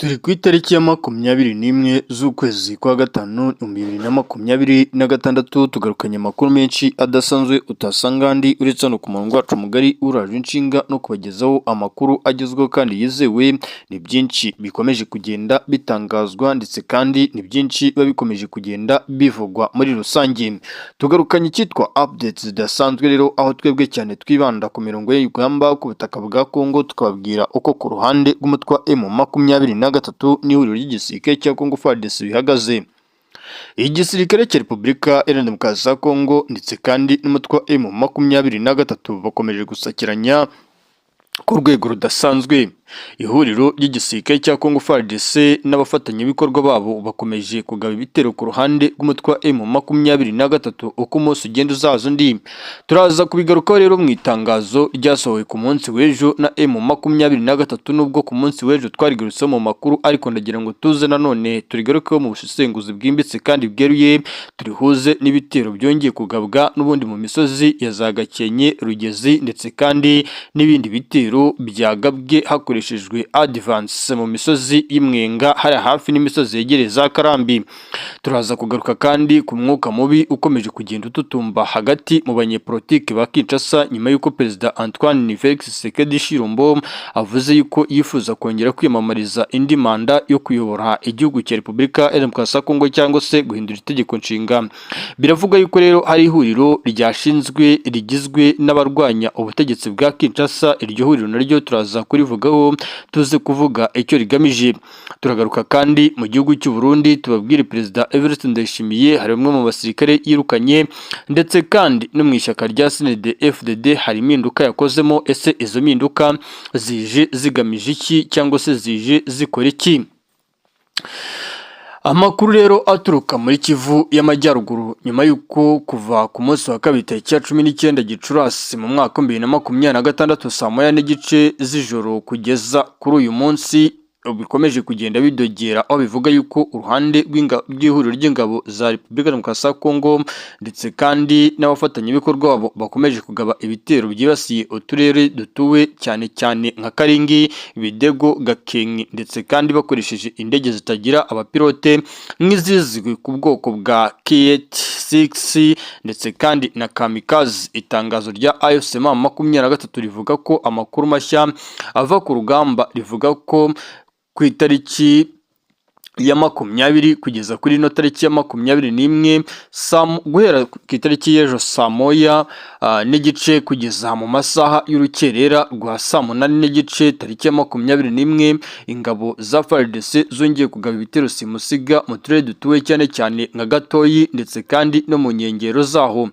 Turi ku itariki ya 21 z'ukwezi kwa gatanu 2026, tugarukanye amakuru menshi adasanzwe utasanga ahandi uretse hano ku murongo wacu mugari uraje inshinga no kubagezaho amakuru agezweho kandi yizewe. Ni byinshi bikomeje kugenda bitangazwa, ndetse kandi ni byinshi biba bikomeje kugenda bivugwa muri rusange. Tugarukanye icyitwa updates zidasanzwe rero, aho twebwe cyane twibanda ku mirongo y'urugamba ku butaka bwa Congo, tukababwira uko ku ruhande rw'umutwe wa M23 n'ihuriro ry'igisirikare cya Congo FARDC bihagaze. Igisirikare cya Repubulika Iharanira Demokarasi ya Congo ndetse kandi n'umutwe wa M23 bakomeje gusakiranya ku rwego rudasanzwe. Ihuriro ry'igisirikare cya Congo FARDC n'abafatanyabikorwa babo bakomeje kugaba ibitero ku ruhande rw'umutwe wa M23 uko umunsi ugenda uzaza undi. Turaza kubigarukaho rero mu itangazo ryasohowe ku munsi w'ejo na M23, nubwo ku munsi w'ejo twarigarutseho mu makuru, ariko ndagira ngo tuze nanone turigarukeho mu busesenguzi bwimbitse kandi bweruye, turihuze n'ibitero byongeye kugabwa n'ubundi mu misozi ya za Gakenke, Rugezi, ndetse kandi n'ibindi bitero byagabwe hakoreshejwe advance mu misozi y'Imwenga, hari hafi n'imisozi yegereye za Karambi. Turaza kugaruka kandi ku mwuka mubi ukomeje kugenda ututumba hagati mu banyepolitike ba Kinshasa, nyuma y'uko Perezida Antoine Felix Tshisekedi Tshilombo avuze yuko yifuza kongera kwiyamamariza indi manda yo kuyobora igihugu cya Repubulika Iharanira Demokarasi ya Kongo cyangwa se guhindura itegeko nshinga. Biravuga yuko rero hari ihuriro ryashinzwe rigizwe n'abarwanya ubutegetsi bwa Kinshasa. Iryo huriro naryo turaza kurivugaho, tuze kuvuga icyo rigamije. Turagaruka kandi mu gihugu cy'u Burundi, tubabwire Perezida Evariste Ndayishimiye hari bamwe mu basirikare yirukanye, ndetse kandi no mu ishyaka rya CNDD FDD hari impinduka yakozemo. Ese izo mpinduka zije zigamije iki cyangwa se zije zikora iki? Amakuru rero aturuka muri Kivu y'Amajyaruguru, nyuma y'uko kuva ku munsi wa kabiri tariki ya 19 Gicurasi mu mwaka wa 2026 saa 1:30 z'ijoro kugeza kuri uyu munsi bikomeje kugenda bidogera, aho bivuga yuko uruhande rw'ihuriro ry'ingabo za Repubulika Demokarasi ya Kongo ndetse kandi n'abafatanyabikorwa babo bakomeje kugaba ibitero byibasiye uturere dutuwe cyane cyane nka Karingi, Bidego, Gakenke, ndetse kandi bakoresheje indege zitagira abapilote nk'izizwi ku bwoko bwa Kiet 6 ndetse kandi na Kamikaze. Itangazo rya AFC M23 rivuga ko amakuru mashya ava ku rugamba rivuga ko ku itariki ya 20 kugeza kuri ino tariki ya 21, guhera ku itariki y'ejo saa 1:30 kugeza mu masaha y'urukerera rwa saa 8:30 tariki ya 21, ingabo za FARDC zongeye kugaba ibitero simusiga mu turere dutuwe cyane cyane nka Gatoyi ndetse kandi no mu nkengero zaho.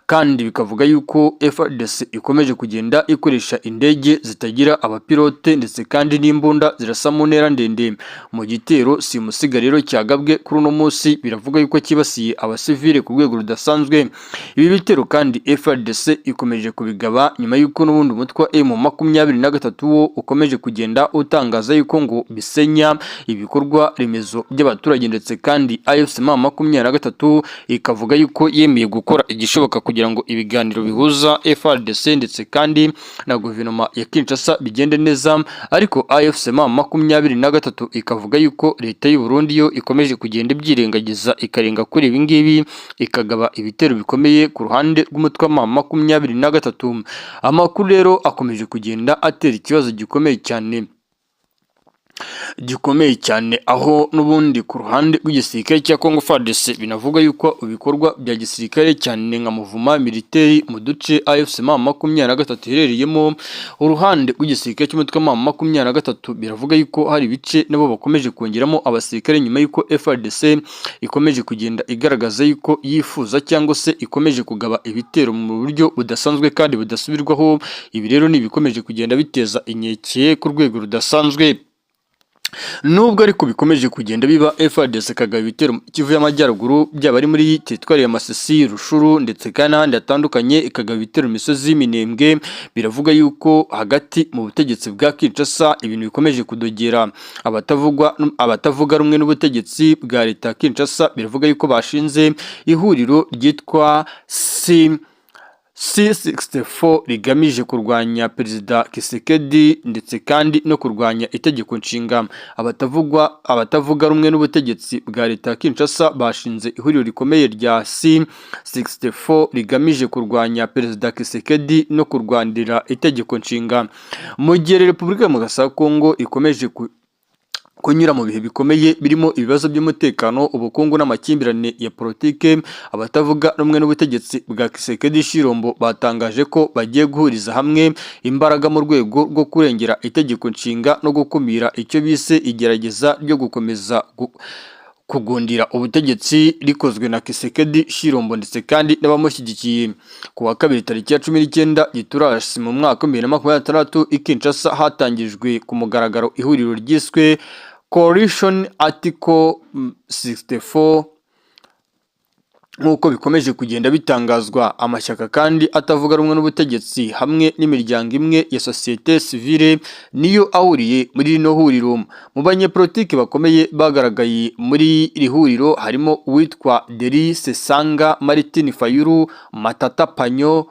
Kandi bikavuga yuko FARDC ikomeje kugenda ikoresha indege zitagira abapilote ndetse kandi n'imbunda zirasa mu ntera ndende. Mu gitero simusiga rero cyagabwe kuri uno munsi, biravuga yuko cyibasiye abasivile ku rwego rudasanzwe. Ibi bitero kandi FARDC ikomeje kubigaba nyuma y'uko n'ubundi umutwe wa M23 wo ukomeje kugenda utangaza yuko ngo bisenya ibikorwa remezo by'abaturage, ndetse kandi AFC M23 ikavuga yuko yemeye gukora igishoboka kugira ngo ibiganiro bihuza FARDC ndetse kandi na guverinoma ya Kinshasa bigende neza. Ariko AFC M23 ikavuga yuko leta y'u Burundi yo ikomeje kugenda ibyirengagiza, ikarenga kuri ibi ngibi, ikagaba ibitero bikomeye ku ruhande rw'umutwe wa M23. Amakuru rero akomeje kugenda atera ikibazo gikomeye cyane, gikomeye cyane, aho n'ubundi ku ruhande rw'igisirikare cya Congo FARDC binavuga yuko ibikorwa bya gisirikare cyane nka mouvement militaire mu duce AFC M23 iherereyemo, uruhande rw'igisirikare cy'umutwe wa M23 biravuga yuko hari ibice nabo bakomeje kongeramo abasirikare, nyuma yuko FARDC ikomeje kugenda igaragaza yuko yifuza cyangwa se ikomeje kugaba ibitero mu buryo budasanzwe kandi budasubirwaho. Ibi rero ni ibikomeje kugenda biteza inkeke ku rwego rudasanzwe. Nubwo ariko bikomeje kugenda biba, FARDC ikagaba ibitero mu Kivu y'Amajyaruguru, byaba ari muri teritwari ya Masisi, Rutshuru ndetse kandi n'ahandi hatandukanye, ikagaba ibitero mu misozi y'Iminembwe, biravuga yuko hagati mu butegetsi bwa Kinshasa ibintu bikomeje kudogera. Abatavuga rumwe n'ubutegetsi bwa leta ya Kinshasa biravuga yuko bashinze ihuriro ryitwa C C64 rigamije kurwanya Perezida Tshisekedi ndetse kandi no kurwanya itegeko nshinga. Abatavuga rumwe n'ubutegetsi bwa leta ya Kinshasa bashinze ihuriro rikomeye rya C64 rigamije kurwanya Perezida Tshisekedi no kurwanira itegeko nshinga. Mu gihe Repubulika ya Kongo ikomeje kunyura mu bihe bikomeye birimo ibibazo by'umutekano, ubukungu n'amakimbirane ya politike, abatavuga rumwe n'ubutegetsi bwa Tshisekedi Tshilombo batangaje ko bagiye guhuriza hamwe imbaraga mu rwego rwo kurengera itegeko nshinga no gukumira icyo bise igerageza ryo gukomeza kugundira ubutegetsi rikozwe na Tshisekedi Tshilombo ndetse kandi n'abamushyigikiye. Ku wa kabiri, tariki ya 19 Gicurasi mu mwaka wa 2026, i Kinshasa hatangijwe ku mugaragaro ihuriro ryiswe Coalition Article 64, nk'uko bikomeje kugenda bitangazwa. Amashyaka kandi atavuga rumwe n'ubutegetsi hamwe n'imiryango imwe ya sosiyete sivile niyo ahuriye muri rino huriro. Mu banyepolitiki bakomeye bagaragaye muri iri huriro harimo uwitwa Delly Sesanga, Martin Fayulu, Matata Ponyo,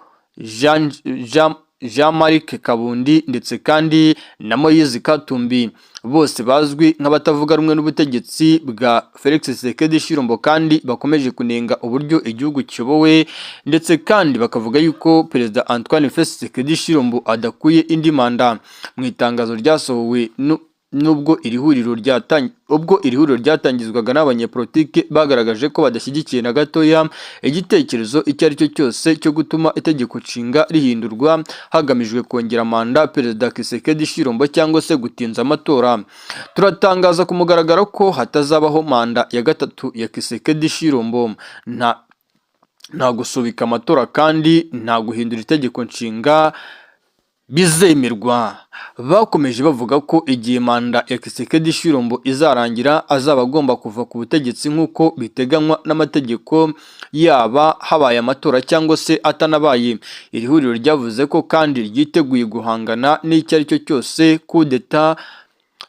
Jean Marc Kabund ndetse kandi na Moise Katumbi, bose bazwi nk'abatavuga rumwe n'ubutegetsi bwa Felix Tshisekedi Tshilombo kandi bakomeje kunenga uburyo igihugu kiyobowe, ndetse kandi bakavuga yuko Perezida Antoine Felix Tshisekedi Tshilombo adakwiye indi manda. Mu itangazo ryasohowe nubwo iri huriro ubwo iri huriro ryatangizwaga n'abanyepolitike, bagaragaje ko badashyigikiye na gatoya igitekerezo icyo ari cyo cyose cyo gutuma itegeko nshinga rihindurwa hagamijwe kongera manda Perezida Tshisekedi Tshilombo cyangwa se gutinza amatora. "Turatangaza ku mugaragaro ko hatazabaho manda ya gatatu ya Tshisekedi Tshilombo. Nta gusubika amatora kandi nta guhindura itegeko nshinga bizemerwa." Bakomeje bavuga ko igihe manda ya Tshisekedi Tshilombo izarangira, azaba agomba kuva ku butegetsi nk'uko biteganywa n'amategeko, yaba habaye amatora cyangwa se atanabaye. Iri huriro ryavuze ko kandi ryiteguye guhangana n'icyo ari cyo cyose kudeta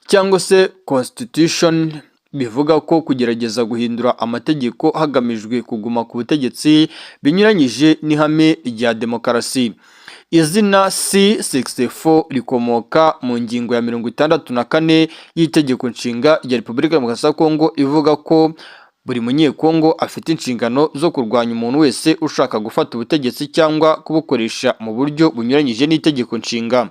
cyangwa se constitution, bivuga ko kugerageza guhindura amategeko hagamijwe kuguma ku butegetsi binyuranyije n'ihame rya demokarasi. Izina C64 rikomoka mu ngingo ya 64 y'itegeko nshinga rya Repubulika ya Demokarasi ya Kongo, ivuga ko buri Munyekongo afite inshingano zo kurwanya umuntu wese ushaka gufata ubutegetsi cyangwa kubukoresha mu buryo bunyuranyije n'itegeko nshinga.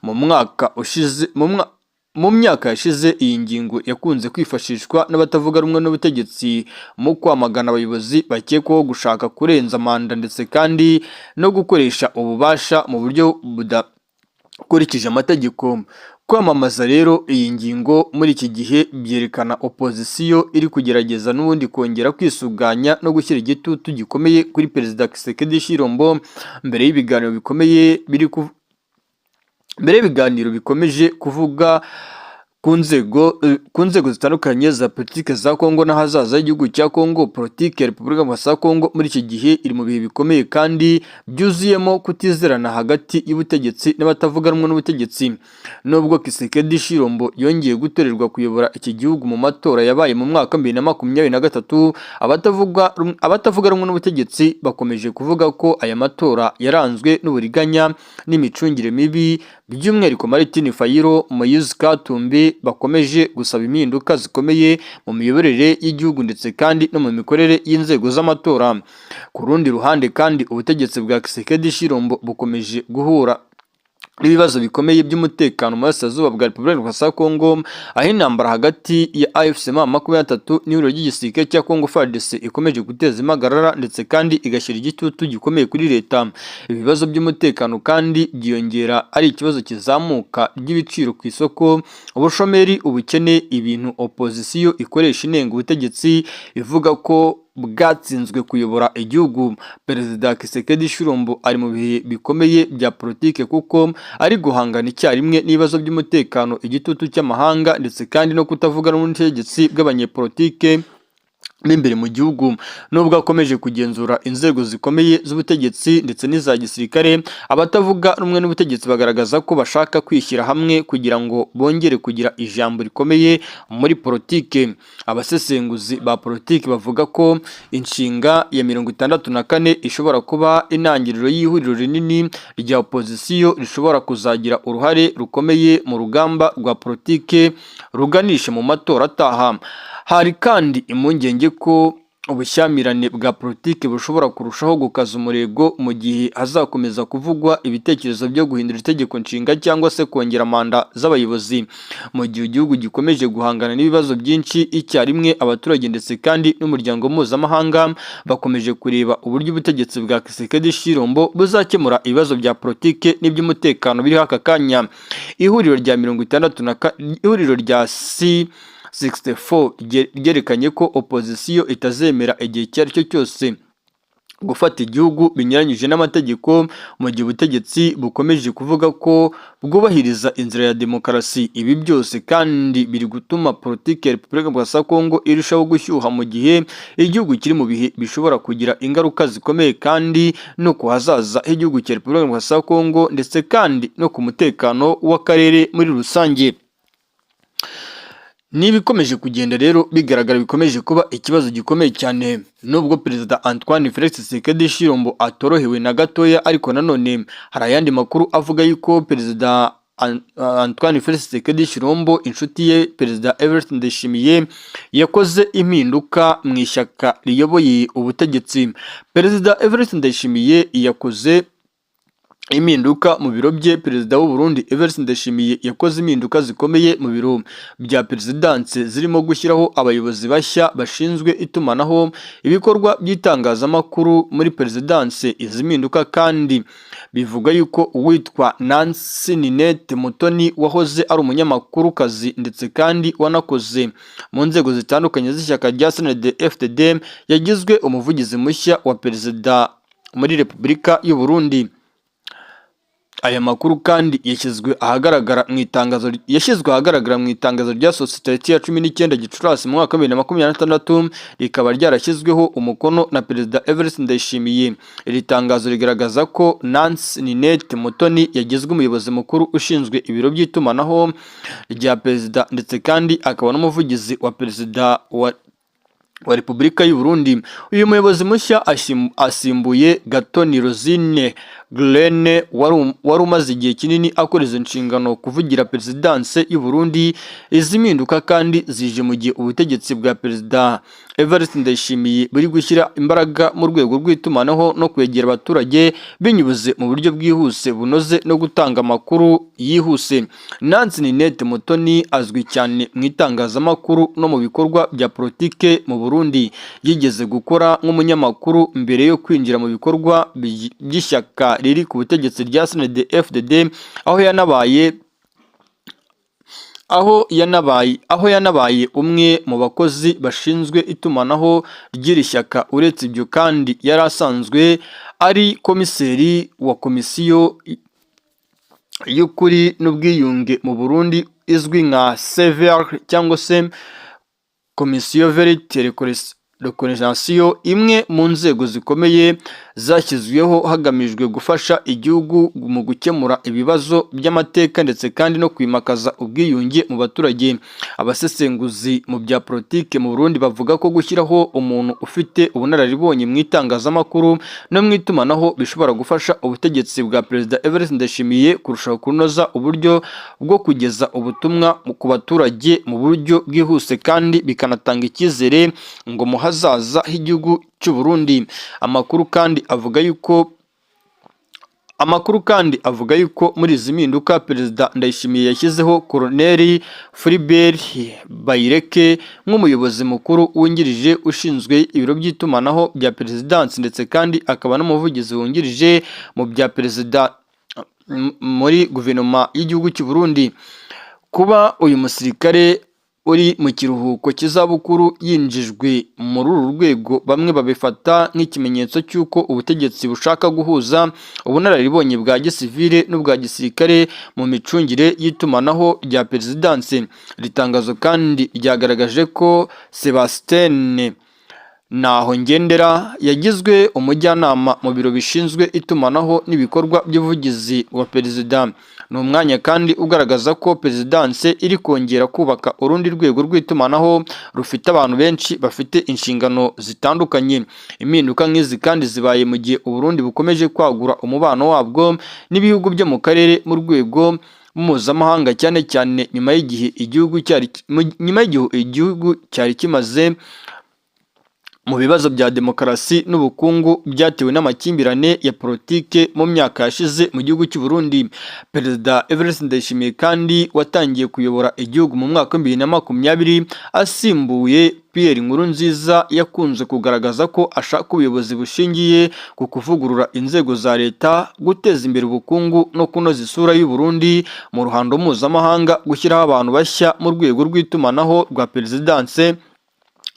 Mu mwaka ushize mu mwa mu myaka yashize, iyi ngingo yakunze kwifashishwa n'abatavuga rumwe n'ubutegetsi mu kwamagana abayobozi bakekwaho gushaka kurenza manda ndetse kandi no gukoresha ububasha mu buryo budakurikije amategeko. Kwamamaza rero iyi ngingo muri iki gihe byerekana opozisiyo iri kugerageza n'ubundi kongera kwisuganya no gushyira igitutu gikomeye kuri Perezida Tshisekedi Tshilombo mbere y'ibiganiro bikomeje kuvuga ku nzego zitandukanye za politiki za Kongo n'ahazaza h'igihugu cya Kongo. Politiki ya Repubulika ya Kongo muri iki gihe iri mu bihe bikomeye kandi byuzuyemo kutizerana hagati y'ubutegetsi n'abatavuga rumwe n'ubutegetsi. Nubwo Tshisekedi Tshilombo yongeye gutorerwa kuyobora iki gihugu mu matora yabaye mu mwaka wa 2023, abatavuga rumwe n'ubutegetsi bakomeje kuvuga ko aya matora yaranzwe n'uburiganya n'imicungire mibi. By'umwihariko Martin Fayulu, Moise Katumbi bakomeje gusaba impinduka zikomeye mu miyoborere y'igihugu ndetse kandi no mu mikorere y'inzego z'amatora. Ku rundi ruhande kandi, ubutegetsi bwa Tshisekedi Tshilombo bukomeje guhura n'ibibazo bikomeye by'umutekano mu burasirazuba bwa Repubulika ya Kongo, aho intambara hagati ya AFC M23 n'ihuriro ry'igisirikare cya Congo FARDC ikomeje guteza impagarara ndetse kandi igashyira igitutu gikomeye kuri leta. Ibibazo by'umutekano kandi byiyongera ari ikibazo kizamuka ry'ibiciro ku isoko, ubushomeri, ubukene, ibintu opozisiyo ikoresha inenga ubutegetsi ivuga ko bwatsinzwe kuyobora igihugu. Perezida Tshisekedi Tshilombo ari mu bihe bikomeye bya politike kuko ari guhangana icyarimwe n'ibibazo by'umutekano, igitutu cy'amahanga ndetse kandi no kutavuga n'ubutegetsi bw'abanyepolitike. mo imbere mu gihugu. Nubwo akomeje kugenzura inzego zikomeye z'ubutegetsi ndetse n'iza gisirikare, abatavuga rumwe n'ubutegetsi bagaragaza ko bashaka kwishyira hamwe kugira ngo bongere kugira ijambo rikomeye muri politike. Abasesenguzi ba politiki bavuga ko inshinga ya 64 ishobora kuba intangiriro y'ihuriro rinini rya opozisiyo rishobora kuzagira uruhare rukomeye mu rugamba rwa politike ruganisha mu matora ataha. Hari kandi impungenge ko ubushyamirane bwa politiki bushobora kurushaho gukaza umurego mu gihe hazakomeza kuvugwa ibitekerezo byo guhindura itegeko nshinga cyangwa se kongera manda z'abayobozi. Mu gihe igihugu gikomeje guhangana n'ibibazo byinshi icyarimwe, abaturage ndetse kandi n'umuryango mpuzamahanga bakomeje kureba uburyo ubutegetsi bwa Tshisekedi Tshilombo buzakemura ibibazo bya politiki n'iby'umutekano biriho aka kanya. Ihuriro rya mirongo itandatu na ka- ihuriro rya C64 ryerekanye ko opozisiyo itazemera igihe icyo ari cyo cyose gufata igihugu binyuranyije n'amategeko, mu gihe ubutegetsi bukomeje kuvuga ko bwubahiriza inzira ya demokarasi. Ibi byose kandi biri gutuma politiki ya Repubulika ya Kongo irushaho gushyuha, mu gihe igihugu kiri mu bihe bishobora kugira ingaruka zikomeye kandi no ku hazaza h'igihugu cya Repubulika ya Kongo, ndetse kandi no ku mutekano w'akarere muri rusange. Niba ikomeje kugenda rero bigaragara, bikomeje kuba ikibazo gikomeye cyane. Nubwo Perezida Antoine Felix Tshisekedi Tshilombo atorohewe na gatoya, ariko nanone hari ayandi makuru avuga yuko Perezida Antoine Felix Tshisekedi Tshilombo, inshuti ye Perezida Evariste Ndayishimiye, yakoze impinduka mu ishyaka riyoboye ubutegetsi. Perezida Evariste Ndayishimiye yakoze impinduka mu biro bye. Perezida w'u Burundi Evariste Ndayishimiye yakoze impinduka zikomeye mu biro bya perezidanse, zirimo gushyiraho abayobozi bashya bashinzwe itumanaho, ibikorwa by'itangazamakuru muri perezidanse. Izi mpinduka kandi bivuga yuko uwitwa Nancy Ninette Mutoni, wahoze ari umunyamakurukazi ndetse kandi wanakoze mu nzego zitandukanye z'ishyaka rya CNDD FDD, yagizwe umuvugizi mushya wa perezida muri Repubulika y'u Burundi. Aya makuru kandi yashyizwe ahagaragara mu itangazo ryasohotse tariki ya 19 Gicurasi mu mwaka wa 2026, rikaba ryarashyizweho umukono na Perezida Evariste Ndayishimiye. Iri tangazo rigaragaza ko Nancy Ninette Mutoni yagizwe umuyobozi mukuru ushinzwe ibiro by'itumanaho rya perezida, ndetse kandi akaba n'umuvugizi wa perezida wa Repubulika y'u Burundi. Uyu muyobozi mushya asimbuye Gatoni Rosine Glene, wari umaze igihe kinini akora izo nshingano kuvugira perezidanse y'u Burundi. Izi mpinduka kandi zije mu gihe ubutegetsi bwa Perezida Evariste Ndayishimiye buri gushyira imbaraga mu rwego rw'itumanaho no kwegera abaturage binyuze mu buryo bwihuse, bunoze no gutanga amakuru yihuse. Nancy Ninette Mutoni azwi cyane mu itangazamakuru no mu bikorwa bya politike mu Burundi. Yigeze gukora nk'umunyamakuru mbere yo kwinjira mu bikorwa by'ishyaka riri ku butegetsi rya CNDD FDD, aho yanabaye umwe mu bakozi bashinzwe itumanaho ry'iri shyaka. Uretse ibyo kandi, yari asanzwe ari komiseri wa komisiyo y'ukuri n'ubwiyunge mu Burundi izwi nka CVR cyangwa se Komisiyo Vérité Réconciliation, imwe mu nzego zikomeye zashyizweho hagamijwe gufasha igihugu mu gukemura ibibazo by'amateka ndetse kandi no kwimakaza ubwiyunge mu baturage. Abasesenguzi mu bya politike mu Burundi bavuga ko gushyiraho umuntu ufite ubunararibonye mu itangazamakuru no mu itumanaho bishobora gufasha ubutegetsi bwa Perezida Evariste Ndayishimiye kurushaho kunoza uburyo bwo kugeza ubutumwa ku baturage mu buryo bwihuse, kandi bikanatanga icyizere ngo mu hazaza h'igihugu cy'u Burundi. Amakuru kandi avuga yuko muri izi mpinduka Perezida Ndayishimiye yashyizeho Colonel Philbert Bayireke nk'umuyobozi mukuru wungirije ushinzwe ibiro by'itumanaho bya perezidansi, ndetse kandi akaba n'umuvugizi wungirije mu bya perezida muri guverinoma y'igihugu cy'u Burundi. Kuba uyu musirikare uri mu kiruhuko cy'izabukuru yinjijwe muri uru rwego, bamwe babifata nk'ikimenyetso cy'uko ubutegetsi bushaka guhuza ubunararibonye bwa gisivile n'ubwa gisirikare mu micungire y'itumanaho rya perezidansi. Iri tangazo kandi ryagaragaje ko Sebastien Nahongendera yagizwe umujyanama mu biro bishinzwe itumanaho n'ibikorwa by'ubuvugizi wa perezida. Ni umwanya kandi ugaragaza ko perezidanse iri kongera kubaka urundi rwego rw'itumanaho rufite abantu benshi bafite inshingano zitandukanye. Impinduka nk'izi kandi zibaye mu gihe u Burundi bukomeje kwagura umubano wabwo n'ibihugu byo mu karere mu rwego mpuzamahanga, cyane cyane nyuma y'igihe igihugu cyari kimaze mu bibazo bya demokarasi n'ubukungu byatewe n'amakimbirane ya politike mu myaka yashize mu gihugu cy'u Burundi. Perezida Evariste Ndayishimiye kandi watangiye kuyobora igihugu mu mwaka wa 2020 asimbuye Pierre Nkurunziza, yakunze kugaragaza ko ashaka ubuyobozi bushingiye ku kuvugurura inzego za leta, guteza imbere ubukungu no kunoza isura y'u Burundi mu ruhando mpuzamahanga. Gushyiraho abantu bashya mu rwego rw'itumanaho rwa perezidanse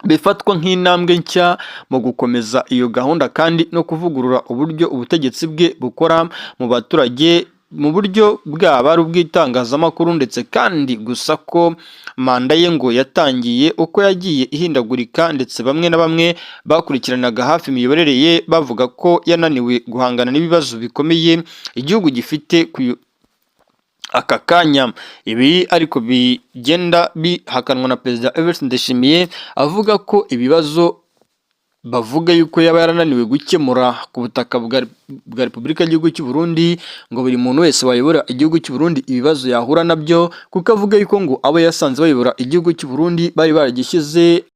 bifatwa nk'intambwe nshya mu gukomeza iyo gahunda kandi no kuvugurura uburyo ubutegetsi bwe bukora mu baturage mu buryo bwaba ari ubw'itangazamakuru. Ndetse kandi gusa ko manda ye ngo yatangiye uko yagiye ihindagurika, ndetse bamwe na bamwe bakurikiranaga hafi imiyoborere ye bavuga ko yananiwe guhangana n'ibibazo bikomeye igihugu gifite aka kanya. Ibi ariko bigenda bihakanwa na Perezida Evariste Ndayishimiye, avuga ko ibibazo bavuga yuko yaba yarananiwe gukemura ku butaka bwa Repubulika y'igihugu cy'u Burundi, ngo buri muntu wese wayobora igihugu cy'u Burundi ibibazo yahura nabyo, kuko avuga yuko ngo abo yasanze bayobora igihugu cy'u Burundi bari baragishyize